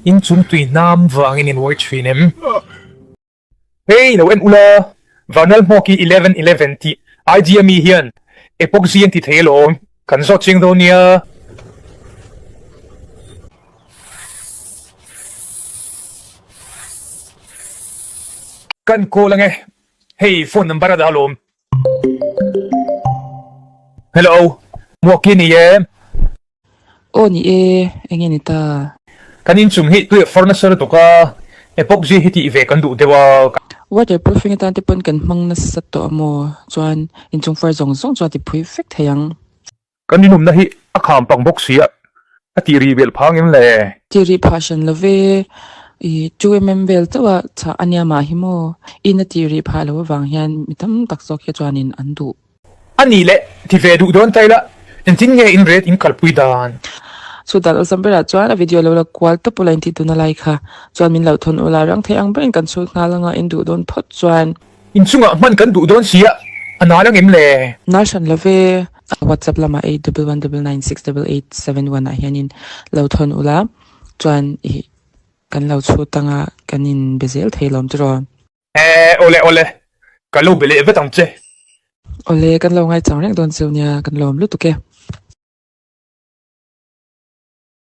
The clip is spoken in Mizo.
Inchung tui hnam vangin in uai thin em? Hei lo en ula, Vanal Hmawki 1111 tih IG ami hian epoxy an ti thei alawm, kan zawt chiang dawn nia. Kan call ange, hei phone number a dah alawm. Hello, Hmawki ni e. Aw ni e, enge ni ta? Kan inchung hi tui a far nasa lutuk a, epoxy hi tih ve kan duh deuh a. Waterproofing atan te pawn kan hmang nasa tawh a maw? Chuan inchung far zawng zawng chu a ti phui vek thei ang. Kan inawmna hi a kham pang bawk si a, a tih rih belh phang em le? Tih rih phah hran lo ve, i 2mm vel chauh a chhah a nia mah hi maw? In a tih rih phah loh avang hian mi tam tak zawk hi chuanin an duh. A nih leh, ti ve duh dawn ta ila, engtin nge in rate in kalpui dan? Chu dan awlsam berah chuan a video lo la kual tawp ula intih tuna lai kha chuan min lo thawn ula, rang thei ang berin kan chhut nghal anga in duh dawn phawt chuan. Inchungah hman kan duh dawn sia, a nal ang em le? Nal hran lo ve, WhatsApp lamah 8119968871 ah hianin lo thawn ula, chuan ih kan lo chhut anga kan inbe zel thei lawm tiraw? Eh, awle awle, ka lo be leh vet ang che. Awle, kan lo ngaichang reng dawn cheu nia, kan lawm lutuk e.